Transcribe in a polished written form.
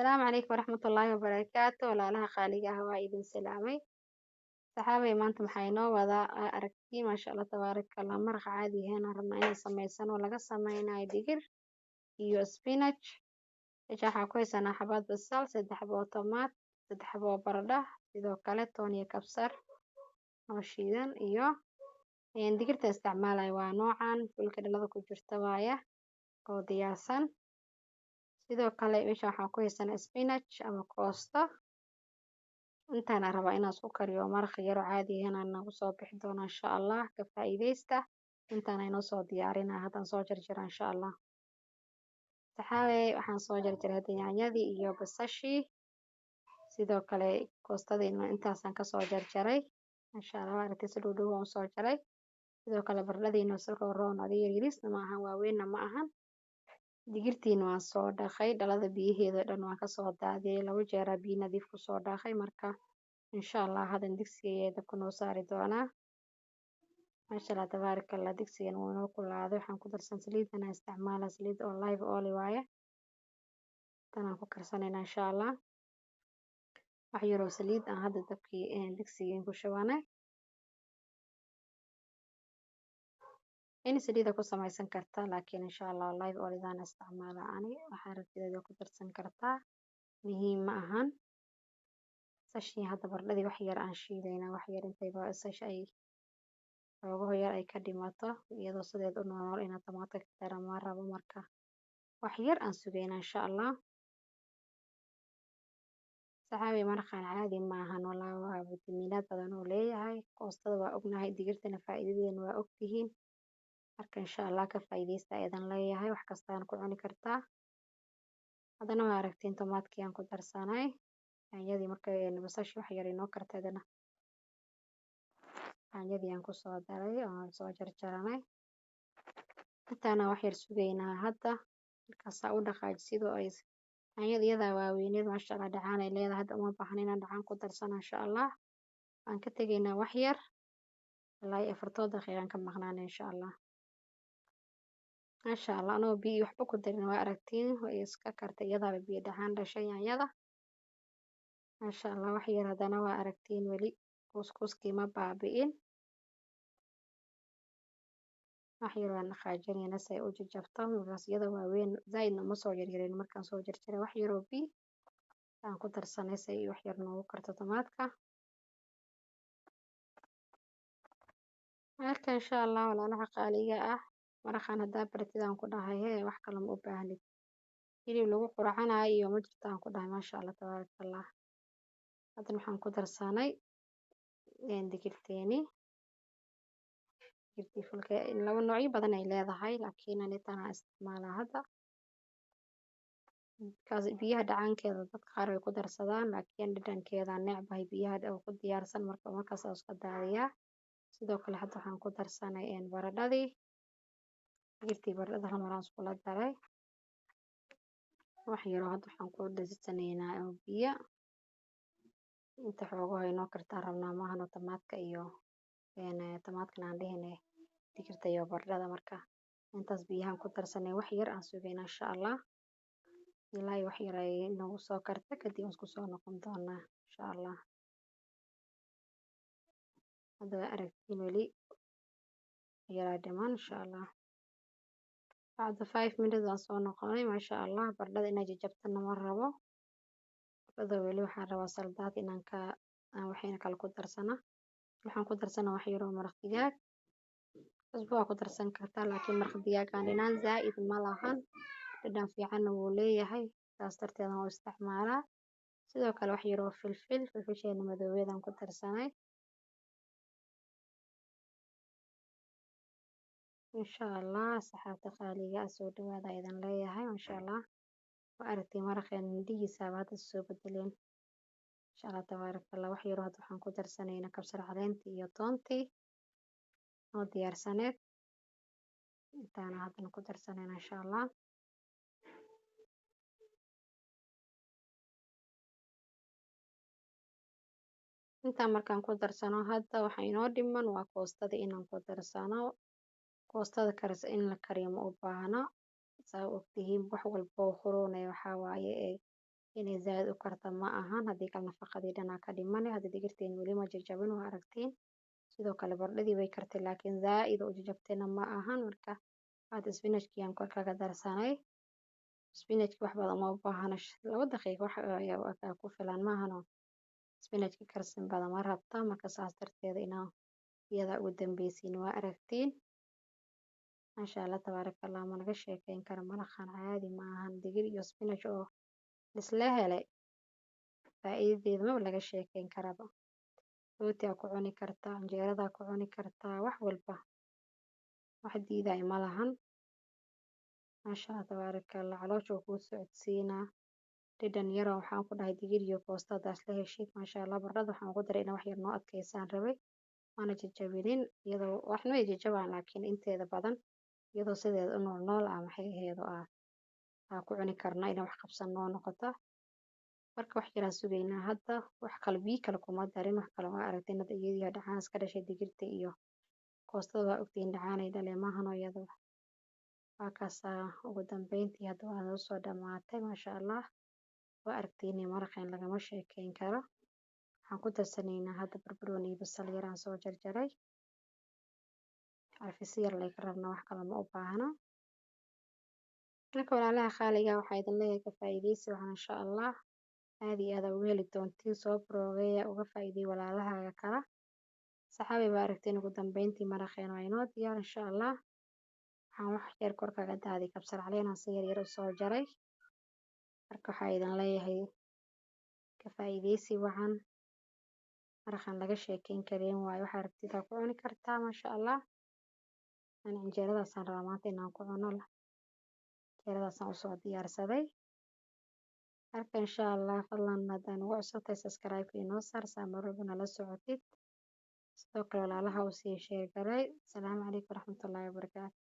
Asalaamu calaykum waraxmatullaahi wabarakaatu. Walaalaha qaaliga ah, waa idin salaamay. Saxaabay, maanta maxaa inoo wadaa? Aa aragtiin, maasha Allah tabaaraka Allah, maraq caadi ahayn aan rabnaa inaan samaysano, laga sameynayo digir iyo spinach. Meesha waxaa ku haysanaa xabad basal, 3 xabo oo tomaat, 3 xabo oo baradho, sidoo kale toon iyo kabsar oo shiidan. Iyo digirta isticmaalayo waa noocan fulka dhalada ku jirta waaya oo diyaarsan. Sidoo kale meesha waxaan ku haysanaa spinach ama koosto. Intaana rabaa inaan isku kariyo maraq yar oo caadi ahayn aan nagu soo bixi doono insha Allah. Ka faa'iidaysta. Intaana inoo soo diyaarinaa, haddaan soo jarjara insha Allah. Saxaabey, waxaan soo jarjaray hadda yaanyadii iyo basashii, sidoo kale koostadiina intaasaan kasoo jarjaray insha Allah. Waa aragtay, si dhow waan usoo jaray. Sidoo kale baradhadiina si roon, adiga yaryariisna ma ahan, waaweynna ma ahan. Digirtiina waan soo dhaqay, dhalada biyaheeda dhan waan kasoo daadiyay, 2 jeeraa biyo nadiif kusoo dhaqay. Marka insha Allah hadan digsiga ayaa dabka noo saari doonaa. Maasha Allah tabaaraka Allah, digsigan wuu inoo kulaaday. Waxaan ku darsan saliidan aan isticmaala, saliid olive oil waaye, tanaan ku karsanayna insha Allah. Wax yaroo saliid aan hadda dabkii digsigii ku shubanay. In saliida ku samaysan kartaa, laakiin insha Allah olive oil-daan isticmaala ani. Waxaa rabtid ku darsan kartaa, muhiim ma ahan. Basashii hadda baradhadii wax yar aan shiidaynaa, wax yar intay basasha ay xoogaho yar ay ka dhimato, iyadoo sideed u nool inaad tamaata ka dara ma rabo. Marka wax yar aan sugaynaa insha Allah. Saxaabi, maraqaan caadi maahan walaa, waa fitamiinaad badan uu leeyahay. Koostada waa ognahay, digirtana faa'iidadeena waa ogtihiin. Marka insha Allah ka faa'iidaysta aydan leeyahay, wax kastaan ku cuni kartaa. Haddana waa aragtiin, tomaadkii aan ku darsanay, yaanyadii. Markay basasha wax yar inoo kartay, haddana yaanyadii aan kusoo daray oo soo jarjaranay. Intaana wax yar sugaynaa hadda. Markaasaa u dhaqaaji sidoo ay yaanyada iyadaa waaweyneed, maasha Allah, dhacaan ay leedahay. Hadda uma baahna inaan dhacaan ku darsano insha Allah. Waan ka tegaynaa wax yar, ilaa iyo 4 daqiiqaan ka maqnaana insha Allah. Maasha Allah, anoo biyo waxba ku darin, waa aragtiin, way iska kartay, iyadaaba biyo dhacaan dhashay yaanyada, maasha Allah. Wax yar haddana, waa aragtiin, weli kuuskuuskii ma baabi'in. Wax yar waan dhaqaajinaynaa si ay u jajabto. Markaas iyada waaweyn zaaidna uma soo jarjarin. Markaan soo jarjaray, wax yaroo biyo aan ku darsanay si ay wax yar noogu karto tomaadka. Marka insha Allah, walaalaha qaaliga ah, maraqan haddaa baratid aan ku dhahay, hee, wax kale ma u baahnid, hilib lagu quracanayo iyo ma jirto aan ku dhahay. Maasha Allah tabaaraka Allah. Haddana waxaan ku darsanay digirteeni, digirtii fulka. Laba noocyo badan ay leedahay, laakiin ani tan aan isticmaalaa hadda. Kaas biyaha dhacaankeeda dadka qaar way ku darsadaan, laakiin dhadhankeeda necbahay biyaha oo ku diyaarsan. Marka markaas aan iska daadiyaa. Sidoo kale hadda waxaan ku darsanay baradhadii, digirtii baradhada hal mar aan iskula daray. Wax yaroo hadda waxaan ku darsanaynaa oo biyo, inta xoogaha inoo kartaan rabnaa maahano tamaadka iyo tamaadkan aan dhihine, digirta iyo baradhada. Marka intaas biyahan ku darsanay, wax yar aan sugaynaa insha Allah, ilaa iyo wax yar ay nagu soo karta. Kadib waan isku soo noqon doonaa insha Allah. Hadda waa aragtiin, weli yaraa dhiman insha Allah. Bacda 5 minutes waan soo noqonay. Maasha Allah, baradhada inay jajabtana ma rabo. Baradhada weli waxaan rabaa saldaad inaan ka aan waxayna kale ku darsana. Waxaan ku darsanaa wax yaroo maraq digaag. Cusbo waa ku darsan kartaa, laakiin maraq digaagan dhanaan zaa'id ma lahan, dhadhan fiicanna wuu leeyahay, saas darteed waan u isticmaalaa. Sidoo kale wax yaroo filfil, filfisheena madoobeedaan ku darsanay insha Allah. Asxaabta qaaliga ah, soo dhawaada aydan leeyahay. Masha Allah, waa aragtay, maraqeen indhihiisaaba hadda soo bedeleen, insha Allah tabaaraka Allah. Wax yaroo hadda waxaan ku darsanaynaa kabsar caleentii iyo toontii oo diyaarsaneed. Intaana haddana ku darsanayna insha Allah. Intaan markaan ku darsano, hadda waxa inoo dhiman waa koostada inaan ku darsano. Koostada karis in la kariyo ma u baahna, saa ogtihiin. Wax walba oo huruunaya waxaa waaye ee Inay zaaid u karta ma ahan, haddii kale nafaqadii dhanaa ka dhimane. Hadda digirteen weli ma jajabin, waa aragtiin. Sidoo kale baradhadii way kartay, laakiin zaaid u jajabtayna ma ahan. Marka hadda spinachkii aan kor kaga darsanay. Spinachka wax badan uma baahna, 2 daqiiqo wax ayaa ku filan maahano. Spinachka karsan badan ma rabta, marka saas darteeda inaa iyada ugu dambeysiin, waa aragtiin. Maasha Allah tabaaraka Allah, ma laga sheekeyn karo maraqan, caadi ma ahan. Digir iyo spinach oo isla helay faa'iidadeeda maba laga sheekeyn karaba. Rooti aa ku cuni kartaa, canjeerada ku cuni kartaa, wax walba, wax diidayo ma lahan. Maasha Allah tabaaraka Allah, caloosha wuu kuu socodsiinaa. Dhadhan yaroo waxaan ku dhahay digir iyo koosto haddaa isla heshid, maasha Allah. Baradhada waxaan ku daray inay wax yar noo adkeysaan rabay, mana jajabinin iyadoo waxna way jajabaan, laakiin inteeda badan iyadoo sideeda u nool nool ah maxay aheedo aa ku cuni karnaa, inay wax qabsan noo noqoto. Marka wax yaraan sugaynaa hadda, wax kale biyo kale kuma darin, wax kale waa aragteen. Hadda iyadii dhacaan iska dhashay digirta iyo koostada, waa ogtihiin dhacaanay dhalee maahano iyada. Waa kaasaa, ugu dambeyntii hadda waa noo soo dhamaatay, maasha Allah. Waa aragtiin maraqeen lagama sheekeyn karo. Waxaan ku darsanaynaa hadda barbarooni iyo basal yaraan soo jarjaray, carfisi yar layka rabnaa, wax kale ma u baahna. Marka walaalaha qaaliga, waxaa idin leeyahay ka faa'iidaysi waxaan, insha Allah aad iyo aad uga heli doontiin. Soo broogeeya, uga faa'iideey walaalahaaga kala saxaabay. Waa aragteen, ugu dambeyntii maraqeen waa inoo diyaar, insha Allah. Waxaan wax yar kor kaga daaday kabsar caleen aan si yar yar usoo jaray. Marka waxaa idin leeyahay ka faa'iidaysi wacan, maraqan laga sheekeyn karin waayo, waxaa rabtid aa ku cuni kartaa, maasha Allah. Ani canjeeradaasaan rabaa maanta inaan ku cuno, canjeeradaasaan usoo diyaarsaday. Marka insha Allah, fadlan haddaan ugu cusubtahay subscribe inoo saar, saa mar walba nala socotid. Sidoo kale walaalaha u sii sheegaray. Asalaamu calaykum waraxmatullaahi wabarakaatu.